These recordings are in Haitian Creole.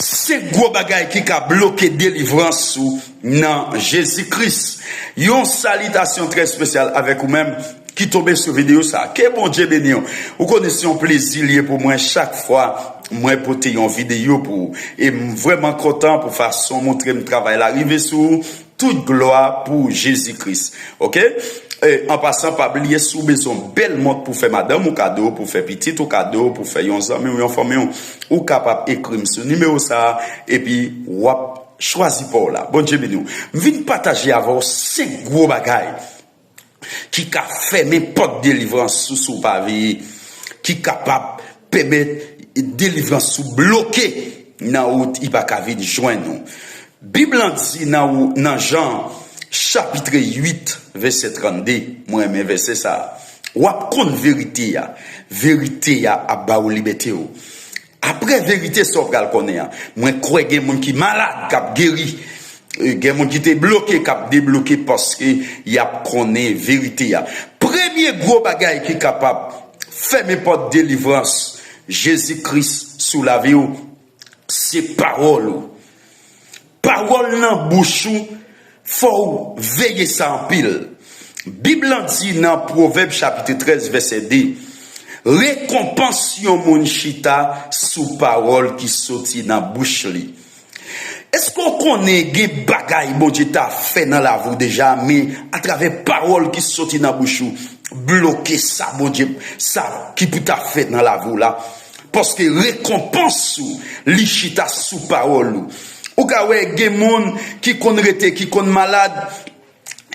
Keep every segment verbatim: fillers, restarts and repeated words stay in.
Senk gwo bagay ki ka bloke delivrans ou nan Jezi Kris. Yon salitasyon trè espesyal avèk ou menm ki tonbe sou videyo sa. Ke Bondye beni w. Ou konnen se yon plezi li ye pou mwen chak fwa mwen pote yon videyo pou ou. E m vrèman kontan pou fason w montre m travay la rive sou ou. Tout glwa pou Jezi Kris. Oke? E, an pasan, pa bliye, si w bezwen yon bèl mont pou fè madanm ou kado, pou fè pitit ou kado, pou fè yon zanmi w, yon fanmi w, ou kapab ekri m sou nimewo sa a, epi w ap chwazi pa w la. Bondye beni w. M vin pataje avè w senk gwo bagay ki ka fèmen pòt delivrans ou si w pa veye, ki kapab pèmèt delivrans ou bloke nan wout, li pa ka vin jwenn ou. Bib lan di nan, nan Jan chapit uit, vèsè trannde, mwen renmen vèsè sa a. W ap konn verite a, verite a ap ba w libète w. Apre verite sa w pral konnen an, mwen kwè gen moun ki malad k ap geri. E, gen moun ki te bloke k ap debloke paske y ap konnen verite a. Premye gwo bagay ki kapab fèmen pòt delivrans Jezi Kris sou lavi w, se pawòl ou. Pawòl nan bouch ou, fò w veye sa anpil. Bib lan di nan Pwovèb chapit trèz, vèsè de, rekonpans yon moun chita sou pawòl ki soti nan bouch li. Èske w konnen gen bagay Bondye ta fè nan lavi w deja, men atravè pawòl ki soti nan bouch ou, bloke sa Bondye, sa ki pou ta fèt nan lavi w la? Paske rekonpans ou, li chita sou pawòl ou. Ou ka wè gen moun ki konn rete, ki konn malad,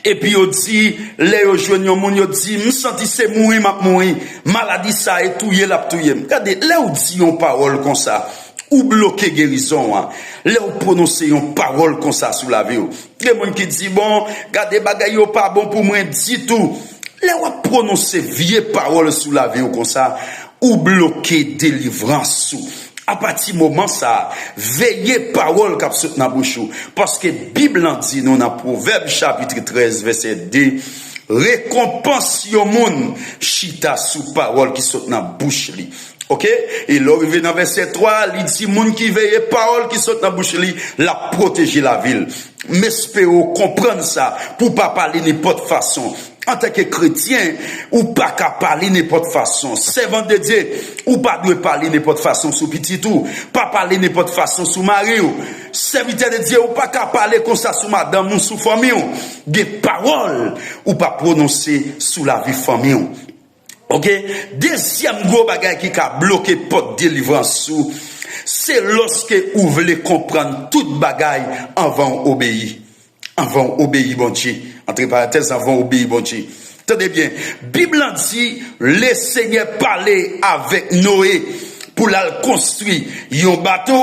epi yo di, lè yo jwenn yon moun, yo di, "M santi se mouri m ap mouri. Maladi sa e touye l ap touye m." Gade, lè w di yon pawòl konsa, ou bloke gerizon an. Lè w pwononse yon pawòl konsa sou lavi w, gen moun ki di, "Bon, gade, bagay yo pa bon pou mwen ditou." Lè w ap pwononse vye pawòl sou lavi w konsa, ou bloke delivrans ou. Apati moman sa a, veye pawòl k ap sot nan bouch ou, paske Bib lan di nou nan Pwovèb chapit trèz, vèsè de, rekonpans yon moun chita sou pawòl ki sot nan bouch li. Oke? E lè w rive nan vèsè twa, li di, moun ki veye pawòl ki sot nan bouch li, l ap pwoteje lavi l. M espere w konprann sa, pou w pa pale nenpòt fason. Antanke kretyen, ou pa ka pale nenpòt fason. Sèvant de Dye, ou pa dwe pale nenpòt fason sou pitit ou. Pa pale nenpòt fason sou mari w. Sèvitè de Dye, ou pa ka pale konsa sou madanm ou, sou fanmi w. Gen pawòl ou pa pwononse sou lavi fanmi w. Oke? Dezyèm gwo bagay ki ka bloke pòt delivrans ou, se lòske ou vle konprann tout bagay anvan w obeyi. Anvan w obeyi Bondye. Antre parantèz, anvan w obeyi Bondye. Tande byen, Bib lan di, Lesenyè pale avèk Noe pou l al konstwi yon bato.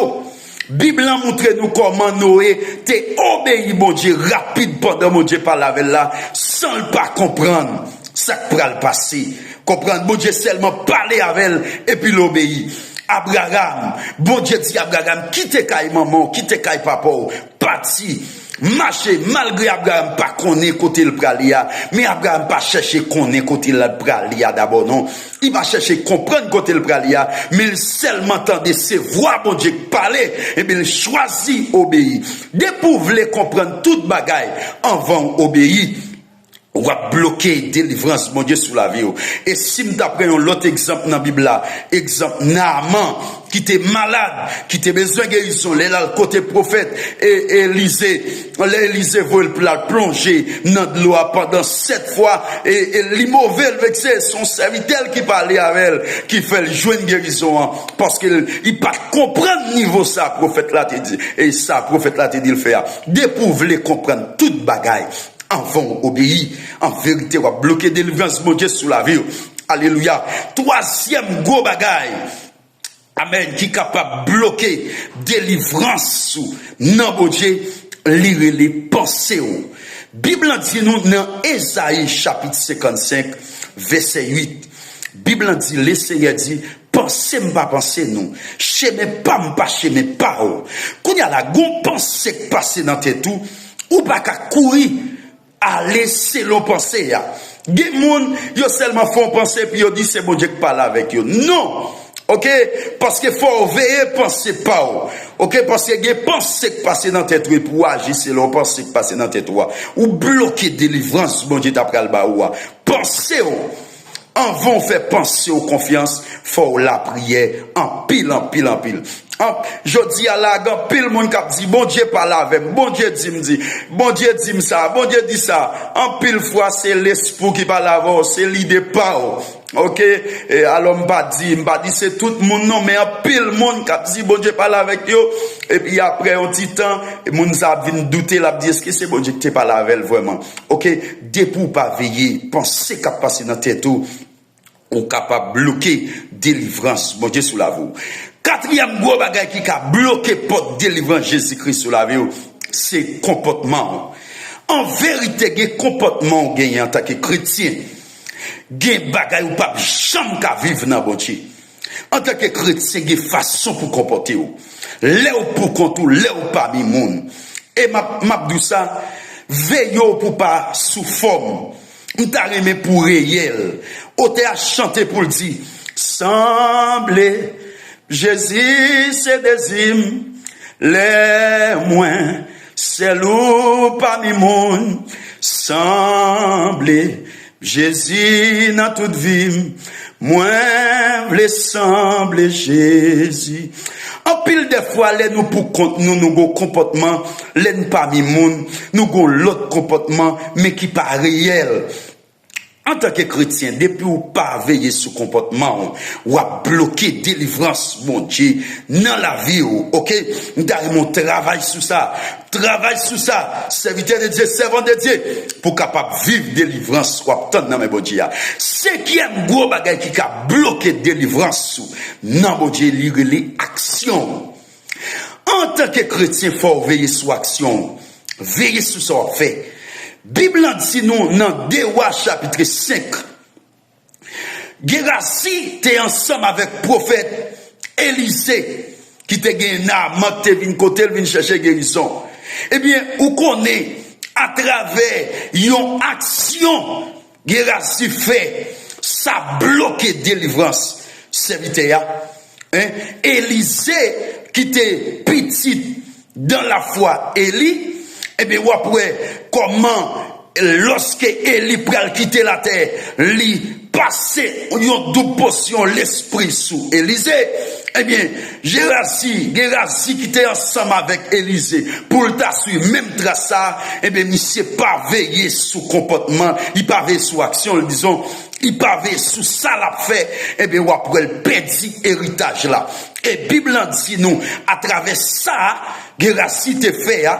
Bib lan montre nou kòman Noe te obeyi Bondye rapid pandan Bondye pale avè l la, san l pa konprann sa k pral pase. Konprann, Bondye sèlman pale avè l, epi l obeyi. Abraram, Bondye di Abraram, "Kite kay manman w, kite kay papa w, pati, mache." Malgre Abraram pa konnen kote l prale a, men Abraram pa chèche konnen kote l prale a dabò, non. Li pa chèche konprann kote l prale a, men l sèlman tande se vwa Bondye k pale, ebyen l chwazi obeyi. Depi w vle konprann tout bagay anvan w obeyi, w ap bloke delivrans Bondye sou lavi w. E si m ta pran yon lòt egzanp nan Bib la, egzanp Naaman, ki te malad, ki te bezwen gerizon, lè l al kote pwofèt e, Elize, lè Elize voye l pou l al plonje nan dlo a pandan sèt fwa, e, e li move, l vekse, se yon sèvitè l ki pale avè l, ki fè l jwenn gerizon an, paske l, li pa t konprann nivo sa pwofèt la te di, e sa pwofèt la te di l fè a. Depi w vle konprann tout bagay, anvan w obeyi, an verite, w ap bloke delivrans Bondye sou lavi w. Alelouya. Twazyèm gwo bagay, amèn, ki kapab bloke delivrans ou nan Bondye, li rele panse w. Bib lan di nou nan Ezayi chapit senkannsenk, vèsè uit. Bib lan di, Lesenyè di, "Panse m pa panse nou, chemen pa m pa chemen pa w." Kounye a la, gon panse k pase nan tèt ou, ou pa ka kouri ale selon panse a. Gen moun, yo sèlman fè yon panse, epi yo di se Bondye k pale avèk yo. Non! Ok? Paske fò w veye panse pa w. Ok? Paske gen panse k pase nan tèt ou epi w aji selon panse k pase nan tèt ou a. Ou bloke delivrans Bondye ta pral ba ou a. Panse w, anvan w fè panse w konfyans, fò w lapriyè anpil, anpil, anpil. An, jodi a la, gen anpil moun k ap di, Bondye pale avè m, Bondye di m di, Bondye di m sa, Bondye di sa. Anpil fwa, se lespri w ki pale avè w, se lide pa w. Ok? E, alò, m pa di, m pa di se tout moun non, men anpil moun k ap di Bondye pale avèk yo, epi apre yon ti tan, moun sa ap vin doute, l ap di, èske se Bondye ki te pale avè l vrèman? Ok? Depi w pa veye, panse k ap pase nan tèt ou, ou kapab bloke delivrans Bondye sou lavi w. Katriyèm gwo bagay ki ka bloke pòt delivrans Jezi Kris sou lavi w, se konpòtman w. An verite, gen konpòtman w genyen antanke kretyen. Gen bagay ou p ap janm ka viv nan Bondye. Antanke kretyen, gen fason pou w konpòte w. Lè w poukont ou, lè w pami moun. E m ap, m ap di w sa, veye w pou w pa sou fòm. M ta renmen pou w reyèl. Otè a chante pou l di, sanble Jezi se dezi m, lè mwen sèl ou pami moun, sanble Jezi nan tout vi m, mwen vle sanble Jezi. Anpil dè fwa, lè nou poukont nou, nou gon konpòtman, lè n pami moun, nou gon lòt konpòtman, men ki pa reyèl. Antanke kretyen, depi w pa veye sou konpòtman w, w ap bloke delivrans Bondye nan lavi w, ok? M ta renmen w travay sou sa. Travay sou sa, sèvitè de Dye, sèvant de Dye, pou w kapab viv delivrans w ap tann nan men Bondye a. Senkyèm gwo bagay ki ka bloke delivrans ou nan Bondye, li rele aksyon w. Antanke kretyen, fò w veye sou aksyon w. Veye sou sa w ap fè. Bib lan di nou nan de Wa chapit senk, Gerasi te ansanm avèk pwofèt Elize, ki te gen Naaman ki te vin kote l vin chèche gerizon. Ebyen, ou konnen, atravè yon aksyon Gerasi fè, sa bloke delivrans sèvitè a. Hein? Elize, ki te pitit dan lafwa Eli, ebyen, w ap wè kòman, lòske Eli pral kite latè, li pase yon doub posyon lespri sou Elize. Ebyen, Gerasi, Gerasi ki te ansanm avèk Elize, pou l ta swiv menm tras sa, ebyen, misye pa veye sou konpòtman, li pa veye sou aksyon l, dizon, li pa veye sou sa l ap fè, ebyen, w ap wè l pèdi eritaj la. E Bib lan di nou, atravè sa Gerasi te fè a,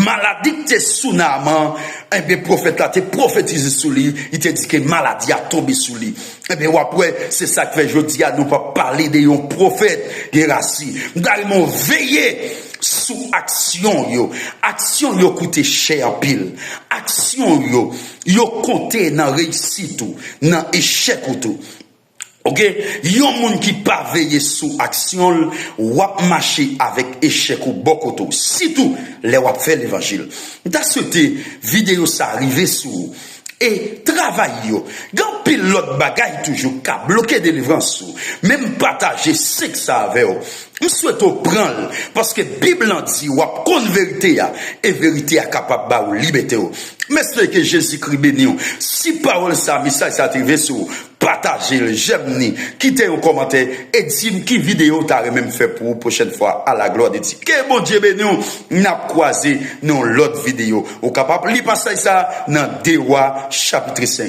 maladi ki te sou Naaman, ebyen, pwofèt la te pwofetize sou li, li te di ke maladi a tonbe sou li. Ebyen, w ap wè, se sa k fè jodi a nou p ap pale de yon pwofèt Gerasi. M ta renmen w veye sou aksyon w yo. Aksyon w yo koute chè anpil. Aksyon w yo, yo konte nan reyisit ou, nan echèk ou tou. Ok? Yon moun ki pa veye sou aksyon l, w ap mache avèk echèk ou bò kote w, sitou lè w ap fè levanjil. M ta swete videyo sa rive sou ou. E travay yo. Gen anpil lòt bagay toujou k ka bloke delivrans ou. Men m pataje senk sa avè w. M swete w pran l, paske Bib lan di w ap konn verite a, e verite a kapab ba w libète w. M espere ke Jezikri beni w. Si pawòl sa, mesaj sa te rive sou ou, pataje l, jèm ni, kite yon kòmantè, e di m ki videyo w ta renmen m fè pou ou pwochèn fwa, a la glwa de Dye. Ke Bondye beni w, n ap kwaze nan yon lòt videyo. Ou kapab li pasaj sa nan de Wa, chapit senk.